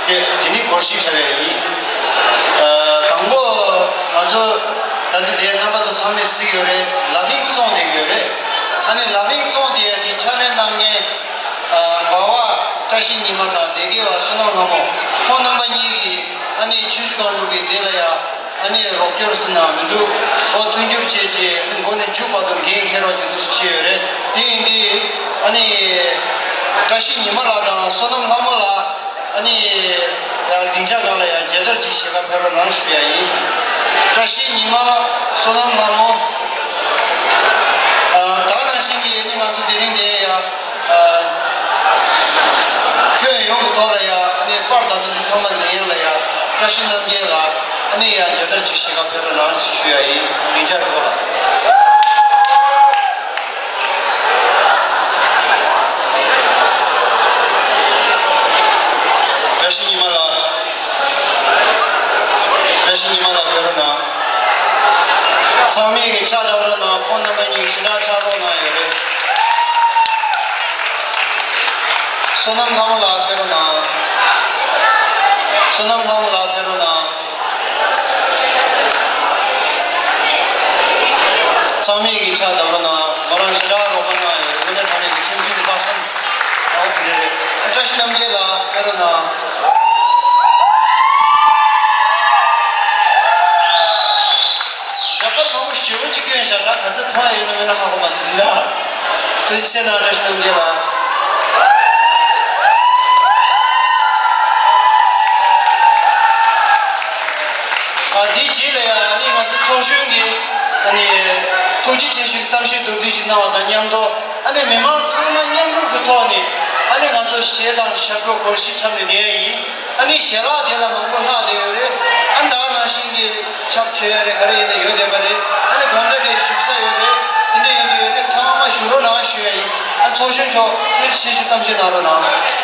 དེ་ནི་སྒོར་གཞས་འཁྲབ་ཡ་ཡིན། ཨ། དང་པོ་ང་ཚོ་ད་ལྟ་དེ་རྣམ་པ་ཚོ་ཚང་མས་གཟིགས་ཡོད་རེད། ལ་ཕིང་བཙོང་བསྡད་ཀྱི་ཡོད་རེད། ཨ་ནི་ལ་ཕིང་བཙོང་བསྡད་ཡ་དེ་ཕྱག་ལས་གནང་མཁན། ཨ། འབའ་བ་བཀྲ་ཤིས་ཉི་མ་དང་སྡེ་དགེ་བ་བསོད་ནམས་ལྷ་མོ། ཁོང་རྣམ་པ་གཉིས་ཀྱིས་ཨ་ནི་ཆུ་བཞི་སྒང་དྲུག་གི་འདི་ལ་ཡ། ཨ་ནི་རོགས་སྐྱོར་ཟེར་ན་མི་འདུག་ཨོ། མཐུན་འགྱུར་བྱས་རྗེས་ཨ་ནི་མགོ་ནས་མཇུག་བར་དུ་འགན་འཁྱེར་རོགས་བྱེད་འདུག་ཟེར་བྱས་ཡོད་རེད། དེ་ཡིན་དུས་ཨ་ནི་བཀྲ་ཤིས་ཉི་མ་ལགས་དང་བསོད་ནམས་ལྷ་མོ་ལགས། ཨ་ནི་ཡང་སྡིངས་ཆ་སྒང་ལ་ཡང་མཇལ་དར་ཅིག་ཞལ་ཁ་ཕེབས་རོགས་གནང་ཞུ་ཡ་ཡིན། བཀྲ་ཤིས་ཉི་མ། བསོད་ནམས་ལྷ་མོ། ཨ། ད་ག་ནང་བཞིན་གྱི་ཨ་ནི་ང་ཚོ་དེ་རིང་འདིར་ཡང་། ཨ། ཁྱོན་ཡོངས་ཀྱི་ཐོག་ལ་ཡང་ཨ་ནི་པར་དང་དུ་ཚང་མ་ལེན་ཡ་ལ་ཡང་བཀྲ་ཤིས་རྣམ་རྒྱལ་ལགས་ཨ་ནི་ཡང་མཇལ་དར་ཅིག་ཞལ་ཁ་ཕེབས་རོགས་གནང་ཞུ་ཡ་ཡིན། སྡིངས་ཆ་ཐོག་ལ། བཀྲ་ཤིས་ཉི་མ་ལགས། བཀྲ་ཤིས་ཉི་མ་ལགས་ཕེབས་རོགས་གནང་། ཚང་མས་ཀྱིས་ཕྱག་བརྡབ་རོགས་གནང་། ཁོང་རྣམ་པ་གཉིས་ཞེ་དྲག་ཕྱག་རོགས་གནང་ཡོད་རེད། བསོད་ནམས་ལྷ་མོ་ལགས་ཕེབས་རོགས་གནང་། བསོད་ནམས་ལྷ་མོ་ལགས་ཕེབས་རོགས་གནང་། ཚང་མས་ཀྱིས་ཕྱག་བརྡབ་རོགས་གནང་། ང་རང་ཞེ་དྲག་རོགས་པ་གནང་ཡོད་རེད། དངོས་གནས་དྲང་གནས་ཀྱི་སེམས་ཤུགས་ལྷག་བསམ། ཨོ་དེ་འདྲ་རེད། བཀྲ་ཤིས་རྣམ་རྒྱལ་ལགས་ཕེབས་རོགས་གནང་། འདྲ་པར་མང་པོ་ཞེ་པོ་ཅིག་བསྐྱོན་བཞག་ད་ག་ཚོད་མཐོང་ཡ་ཡོད་ན་མེད་ན་ཧ་གོ་མ་སོང་ལ། ཐུགས་རྗེ་ཆེ་གནང་། བཀྲ་ཤིས་རྣམ་རྒྱལ་ལགས། ཨ། དེའི་རྗེས་ལ་ཡང་ཨ་ནི་ང་ཚོ་ཚོགས་གཞོན་གྱིས་ཨ་ནི་ཐུགས་རྗེ་ཆེ་ཞུའི་གཏམ་བཤད་མདོར་བསྡུས་ཤིག་གནང་བ་དང་མཉམ་དུ། ཨ་ནི་མི་མང་ཚང་མ་མཉམ་རུབ་ཀྱི་ཐོག་ནས་ཨ་ནི་ང་ཚོ་གཞས་དང་ཞབས་བྲོ་སྒོར་གཞས་འཁྲབ་ནས་བསྡད་ཡ་ཡིན། ཨ་ནི་ཞལ་ལག་དེ་ལ་མང་པོ་ལྷག་བསྡད་ཡོད་རེད། ཨ་ནི་ད་ག་ནང་བཞིན་གྱི་ཆབ་མཆོད་ཡ་རེད། ག་རེ་ཡིན་ན་ཡོད་བསྡད་པ་རེད། ཨ་ནི་དགོང་དག་དེ་བཞུགས་ས་ཡོད་རེད། དེ་འདྲ་ཡིན་དུས་ཨ་ནི་ཚང་མ་བཞུགས་རོགས་གནང་ཞུ་ཡ་ཡིན། ཨ། ཚོགས་གཞོན་མཆོག་ཐུགས་རྗེ་ཆེ་ཞུ་གཏམ་བཤད་གནང་རོགས་གནང་།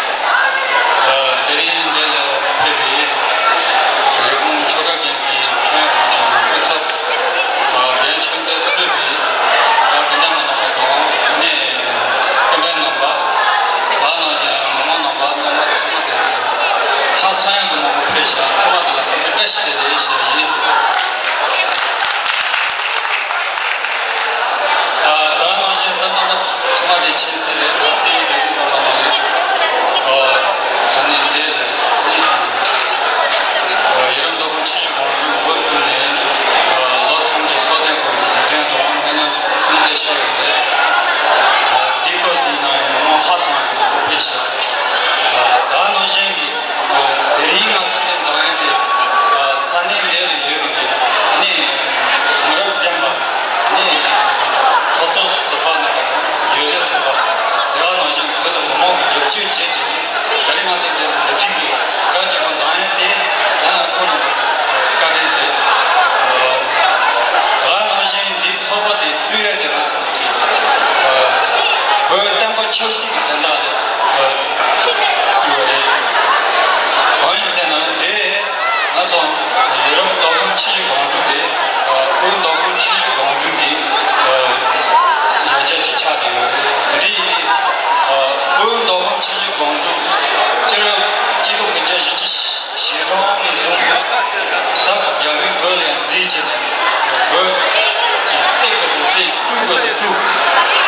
ཨ། དེ་རིང་འདི་ལ་ཕེབས་པའི་ལས་ཁུངས་ཆོལ་ཁ་རྒན་པའི་མཁན་དབུ་ཁྲིད་སྐུ་ཚབ། ཨ། རྒན་ཆོས་མཛད་གཙོས་པའི། ཨ། དགེ་འདུན་པ་རྣམ་པ་དང་། ཨ་ནི་སྐུ་མགྲོན་རྣམ་པ། ད་ག་ནང་བཞིན་མི་མང་རྣམ་པ་རྣམ་པ་ཚང་མ་དེ་ལ་ཧ་སང་ཡག་གི་མང་པོ་ཕེབས་ཤག་ཚང་མ་དེ་ལ་འཚམས་འདྲི་བཀྲ་ཤིས་བདེ་ལེགས་ཞུ་ཡ་ཡིན། ཨ། ད་ག་ནང་བཞིན་ད་རྣམ་པ་ཚང་མ་དེ་མཁྱེན་གསལ་རེད། ད་སེ་ཡི་རེ་ལུགས་པ་ལ་ལ་ནི། ཨ། ས་གནས་འདི་ལ་ནི། ཨ། ཡུ་རོབ་མདོ་ཁམས་ཆུ་བཞི་སྒང་དྲུག་འགོ་བཙུགས་ནས། ཨ། ལོ་སུམ་ཅུ་སོ་བདུན་འཁོར་བའི་དུས་དྲན་དང་སྨོན་ལམ་གསུང་ཚད་ཞུས་ཡོད་རེད། ཨ། དེའི་སྐབས་སུ་ཡིན་ན་ཡང་མི་མང་ཧ་སང་བའི་གོང་བུ་ཕེབས་ཤག་ཨ། ད་ནང་བཞིན་གྱི། ཨ། དེ་རིང་ང་ཚོ་འདི་འཛོམས་ཡ་དེ། ཨ། ས་གནས་འདི་ལ་ཡོད་པའི་ནི་མི་རབས་རྒན་པ། ནི་ཚོགས་གཙོ་ཟུར་པ་རྣམ་པ་དང་འབྱོར་ལྡན་ཟུར་པ། དེ་ག་ནང་བཞིན་གྱི་བོད་ལ་མི་མང་གི་རྒྱབ་སྐྱོར་བྱས་བྱས་ནས། ད་རེས་ང་ཚོ་འདི་ལ་འདི་འདྲའི་གི་གྲ་རྒྱས་པོ་འཛོམས་ཡ་དེ་ཡང་ཁོང་རྣམ་པའི་བཀའ་དྲིན་རེད། ད་ག་ནང་བཞིན་འདིའི་ཚོགས་པ་དེ་བཙུགས་ཡ་དེ་ང་ཚོ་གཅིག་བོད་བསྟན་པ་ཆབ་སྲིད་ཀྱི་དོན་དག་ལ་བཙུགས་ཡ་རེད། གང་ཡིན་ཟེར་ན་འདི་ང་ཚོ་ཡུ་རོབ་མདོ་ཁམས་ཆུ་བཞི་སྒང་དྲུག་དེ། ཨ། དབུས་མདོ་ཁམས་ཆུ་བཞི་སྒང་དྲུག་གི། ཨ། ཡང་བསྐྱར་གྱི་ཆགས་བསྡད་ཡོད་རེད། དེ་འདྲ་ཡིན་དུས། ཨ། དབུས་མདོ་ཁམས་ཆུ་བཞི་སྒང་དྲུག་སྤྱི་ལོ་གཅིག་སྟོང་དགུ་བརྒྱ་བཞི་བཅུ་ཞེ་གྲངས་ནས་བཟུང་སྟེ། ད་རྒྱ་མིས་བོད་ལ་ཡང་འཛིང་བྱས་ནས། བོད་ཀྱི་བསད་དགོས་སུ་བསད། བཏུལ་དགོས་སུ་བཏུལ།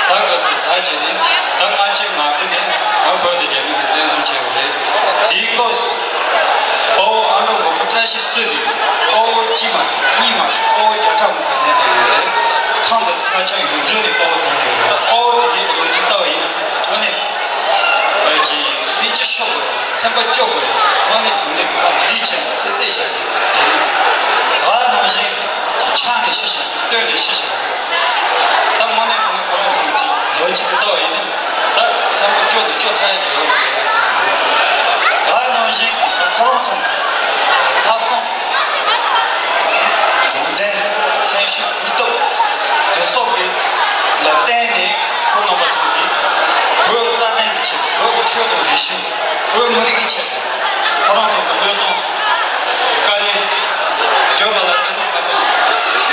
ཟ་དགོས་སུ་ཟ་བྱས་ནས། ད་སྔ་ཕྱི་མ་བསྡད་ནས་ང་བོད་དེ་རྒྱ་མི་གིས་བཙན་བཟུང་བྱས་ཡོད་རེད། དེའི་སྐབས་སུ་དཔའ་བོ་ཨ་ནོ་མགོན་པོ་བཀྲ་ཤིས་གཙོས་པའི་དཔའ་བོ་གཅིག་མ་རེད། གཉིས་མ་རེད། དཔའ་བོ་བརྒྱ་ཕྲག་མང་པོ་ཐོན་བསྡད་ཡོད་རེད། ཁམས་ཀྱི་ས་ཆ་ཡོངས་རྫོགས་ནས་དཔའ་བོ་ཐོན་ཡོད་རེད། དཔའ་བོ་དེ་གའི་ལོ་རྒྱུས་ལྟ་བ་ཡིན་ན་དངོས་གནས། བོད་ཀྱི་མི་སྤྱི་ཤོག་དགོས། སེམས་པ་སྐྱོ་དགོས། དངོས་གནས་བྱུང་ནས་ཕར་འཛིང་བྱས་ནས་ཚུར་བསད་བཞག་གི་རེད། ད་ནང་བཞིན་གྱི་ཕྱག་ནས་ཤི་བཞག་གི། བསྟོད་ནས་ཤི་བཞག་གི། ད་དངོས་གནས་དྲང་གནས་ཁོ་རང་ཚོ་གི་ལོ་རྒྱུས་དེ་ལྟ་བ་ཡིན་ན། ད་སེམས་པ་སྐྱོ་དང་སྐྱོ་ཚར་ཡ་ཅིག་ཡོད་རེད་བསམ་གྱི་འདུག་ད་ནང་བཞིན་གྱི་ད་ཁོ་རང་ཚོ་ལྷག་བསམ། དྲང་བདེན། སེམས་ཤུགས། སྙིང་སྟོབས་དེ་སོགས་ཀྱི་ལ་བརྟེན་ནས་ཁོང་རྣམ་པ་ཚོ་གིས་བོད་རྩ་དོན་གྱི་ཆེད་དུ། བོད་ཀྱི་ཆོས་དང་རིག་གཞུང་། བོད་མི་རིགས་ཀྱི་ཆེད་དུ་ཁོང་རྣམ་ཚོ་གི་བློས་གཏོང་དཀའ་ལས་བརྒྱབ་པ་ལ་བརྟེན་ནས་ང་ཚོ་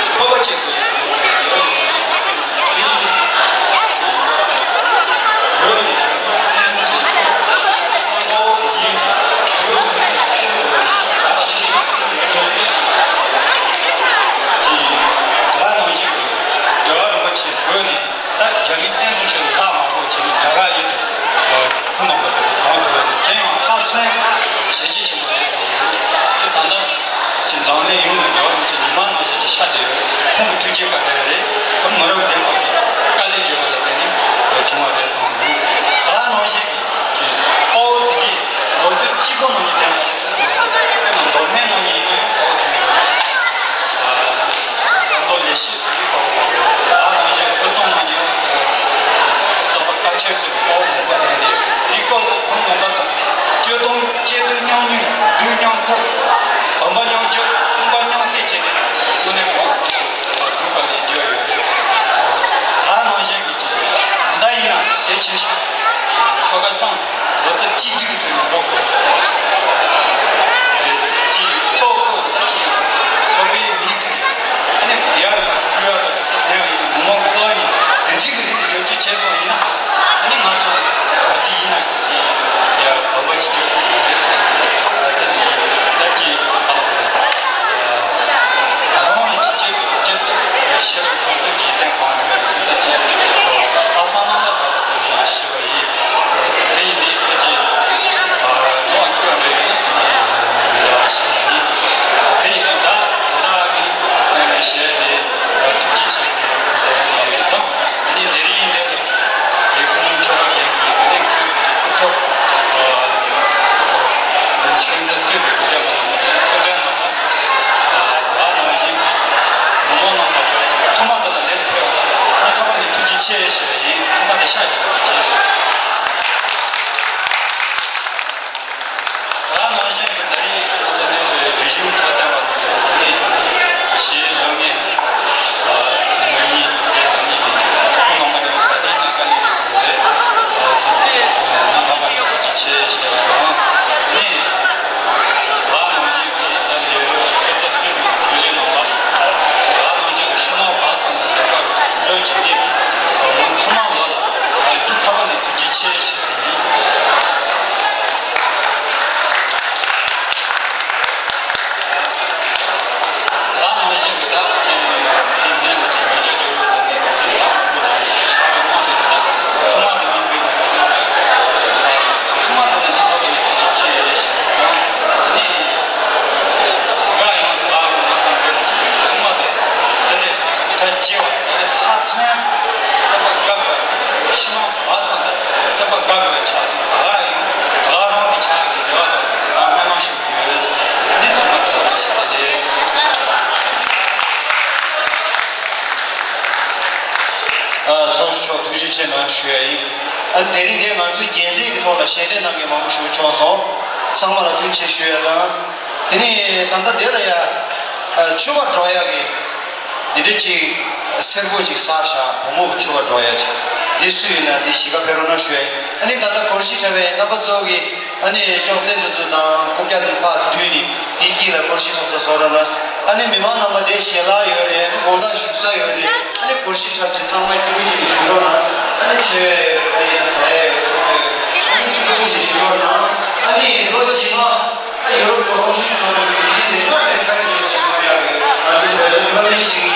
ཁོང་གི་ཐུགས་བསྐྱེད་པ་དེ་རེད། ཁོང་མི་རབས་རྒན་པ་གི་དཀའ་ལས་བརྒྱབ་པ་ལ་བརྟེན་ནས་བྱུང་བ་རེད་གསུངས་འདུག་ད་ནང་བཞིན་གྱི་དཔའ་བོ་དེ་གས་མགོ་སྐོར་གཅིག་པོ་ནང་ནས་བསྟན་པ་དེ་ཚོ་དཔེར་ན་མདོ་སྨད་ནང་ནས་ཡིན་ན་ཡང་དཔའ་བོ་དེ་ཡོད་རེད། མདོ་ལེགས་བཤད་ཐུགས་ཀྱི་དཔའ་བོ་དེ་ཡོད་རེད། ད་ནང་བཞིན་དབུས་གཙང་ནང་ནས་ཡང་རྩོམ་པ་དཀའ་ཆེར་གཙོས་པའི་དཔའ་བོ་མང་པོ་བསྟེན་ཏེ་ཡོད། དེའི་སྐབས་སུ་ཁོང་རྣམ་པ་ཚོ་སྐྱོ་གདུང་སྐྱིད་སྡུག་མཉམ་མྱོང་སྡུག་མཉམ་འཁུར། འབུམ་པ་མཉམ་སྤྱོད་དཔུང་པ་མཉམ་བཤེད་བྱས་ནས་དངོས་གནས་དྲང་སྡུག་པ་ལས་བརྒྱབ་ཡོད་རེད། ད་ནང་བཞིན་གྱི་ཅིག་ད་ལྟ་ཡིན་ན་གལ་ཆེ་ཤོས་ཁྱོ་ག་སང་ལོ་ཙཱ་གཅིག་སྒྲིལ་གྱི་ཐོག་ནས་འགྲོ་དགོས་རེད། ཅིག་ལྟོ་ལྟོ་ད་ཅིག་ཚོགས་པའི་མིང་དེ་རེད། ཨ་ནི་ཡར་ལ་སྤྲུལ་ཡག་དང་དེ་ཚོ་ཕན་ཡག་ཡིན། མི་མང་གི་རྩ་བ་ཉིད་དེ་འགྲིག་གི་རེད། དེ་བསྒྱུར་བཅོས་བྱས་སོང་ཡིན་ན་ཨ་ནི་ང་ཚོ་ག་དུས་ཡིན་ན་ཅིག་ཡར་བོད་པ་ཅིག་བསྒྱུར་ཐུབ་ཀྱི་རེད་ཟེར། ད་དེ་ཚོ་གི་ད་ཅིག་ཨ་ལ་གོ་རེད། ང་རང་ལ་ཅིག་ཅིག་ཅིག་ཤེས་རབ་སྦྱོང་བརྡར་གྱི་སྟེང་གང་ཡོད་ཅིག་ད་ཅིག་ལྷག་བསམ་རྣམ་པར་དག་པ་དེ་ནས་ཤེས་པ་ཡིན། དེ་ཡིན་དུས་ད་ཅིག་ལོ་བཅུ་བ་འདྲ་ཡིན་ན་ཡིན་ད་ཞེས་ཡིན། དེ་ཡིན་དུས་ད་ད་ལྟ་གི་གཞས་དེ་ཐུགས་རྗེ་ཆེ་གི་མཛད་རིམ་དེ་ཡིན་ཙང་ཨ་ནི་དེ་རིང་འདིར་ལས་ཁུངས་ཆོ་ག་འགན་གྱི་དེ་ལས་ཁང་གི་སྐུ་ཚབ་ཆོས་མཛད་གཙོས་པའི་སྐུ་བགྲེས་པ་རྣམ་པ་དང་སྐུ་མགྲོན་རྣམ་པ། ད་ནང་བཞིན་མི་མང་རྣམ་པ་ཚང་མ་འདི་ལ་འདིར་ཕེབས་པ་ལ་སྙིང་ཐག་པ་ནས་ཐུགས་རྗེ་ཆེ་ཞུ་བ་ཡིན། ཚང་མ་ལ་ཤ་ཞིག་དང་རྗེས་སུ། ད་ནང་བཞིན་གྱི་ད་རེས་ང་ཚོ་གནས་བའི་རིག་གཞུང་འཁྲབ་སྟོན་པ་རྣམ་པ་ནས་གཞས་ལོ་ལྔའི་ང་གཉིས་འདིར་ང་གཉིས་ཀྱི་ཁོང་རྣམ་པ་ནས་བཀའ་དྲིན་དང་དཀའ་ལས་བརྒྱབ་ཡོད་རེད། ད་ཐུགས་རྗེ་ཆེ་ཞུ་བ་དང་ནས། ད་ནང་བཞིན་གྱི་ད་ལས་རོགས་ཚོགས་གཙོ་གཙོས་པའི་རྒྱུན་ལས་རྣམ་པ། ད་ནང་བཞིན་གྱི་ཕྱི་ནང་བར་གསུམ་དུ་ལས་ཀ་རོགས་བྱེད་མཁན་གྱི་མི་ཚང་མ་ལ་ལ་སྙིང་ཐག་པ་ནས་ཐུགས་རྗེ་ཆེ་ཞུ་བ་ཡིན། ད་ནང་བཞིན་གྱི་ད་ཅིག་དེ་འདྲ་ལ་ཅིག་ཉེ་ཆར་ཇོ་རུ་ཟེར་ནས་ད་དེ་ལ་མང་པོ་ཅིག་ཤར་བའི་དམག་དེ་ད་ཚང་མ་དེ་མི་འབུད་ནས་ད་ཅིག་ད་ཚང་མ་དེ་ལ་སྙིང་ཐག་པ་ནས་ཐུགས་རྗེ་ཆེ་ཞུ་བ་དང་། དེ་ནས་ད་ག་ཡང་ད་རུང་མ་ཚང་འདི་ལ་ཅིག་ཚང་མ་དེ་དེ་ལས་ད་ཅིག་གྲ་རྒྱས་པ་དེ་ལས་ལྷག་སོང་ཡ་སེམས་པ་དགའ་དགོས། ཕྱི་ནང་བར་གསུམ་དུ་སེམས་པ་དགའ་དགོས་ཆགས་སོང་། ད་ག་ཡང་ད་ག་རང་གི་ཆགས་ཀྱི་རེ་བ་དང་སྨོན་ལམ་ཞུ། ཡོད། ནི་ཚང་མ་དགའ་བ་ཞིག་དེ། ཨ། ཚོགས་གཙོ་མཆོག་ཐུགས་རྗེ་ཆེ་གནང་ཞུ་ཡ་ཡིན། ཨ། དེ་རིང་འདིར་ང་ཚོའི་རྒྱལ་མཚན་གྱི་ཐོག་ལ་ཞལ་འདེབས་གནང་མཁན་མང་པོ་ཞིག་བྱུང་སོང་། ཚང་མ་ལ་ཐུགས་རྗེ་ཆེ་ཞུ་ཡ་དང་། དེ་ནས་ད་ལྟ་དེ་ལ་ཡ། ཨ། ཕྱུ་པ་སྒྲོག་ཡ་གི་འདི་འདྲ་ཅིག་སེར་པོ་ཅིག་ཟགས་བཞག་བུ་མོ་གི་ཕྱུ་པ་སྒྲོག་ཡ་ཅིག་འདི་སུ་ཡིན་ན་འདི་གཞིས་ཀ་ཕེབས་རོགས་གནང་ཞུ་ཡ་ཡིན། ཨ་ནི་ད་ལྟ་སྒོར་གཞས་འཁྲབ་པའི་རྣམ་པ་ཚོ་གིས་ཨ་ནི་ཅོག་ཙེ་འདི་ཚོ་དང་རྐུབ་བཀྱག་འདི་ཕར་བསྡུས་ནས་འདི་དཀྱིལ་ལ་སྒོར་གཞས་འཁྲབ་ས་བཟོ་རོགས་གནང་། ཨ་ནི་མི་མང་རྣམ་པ་འདིར་ཞལ་ལག་ཡོད་རེད། ཨ་ནི་དགོང་དག་བཞུགས་ས་ཡོད་རེད། ཨ་ནི་སྒོར་གཞས་འཁྲབ་ཆེད་ཚང་མ་སྐྱིད་པོ་བྱས་ནས་བཞུགས་རོགས་གནང་། ཨ་ནི་ཆོས་ཨ་ཡ་ཟ་ཡ་ཡོད། ཚང་མ་ཡོད། ཨ་ནི་སྐྱིད་པོ་བྱས་ནས་བཞུགས་རོགས་གནང་། ཨ་ནི་ལོ་རྗེས་མ། ཡོ་རོབ་ཀྱི་ཧོབ་ཤུལ་ཚོགས་པའི་གཞི་འཛིན་དམག་ནས་ཁྲག་གི་ཞིག་མ་ཡག་གི་ང་ཚོ་བོད་དོན་དམག་མི་ཞིག་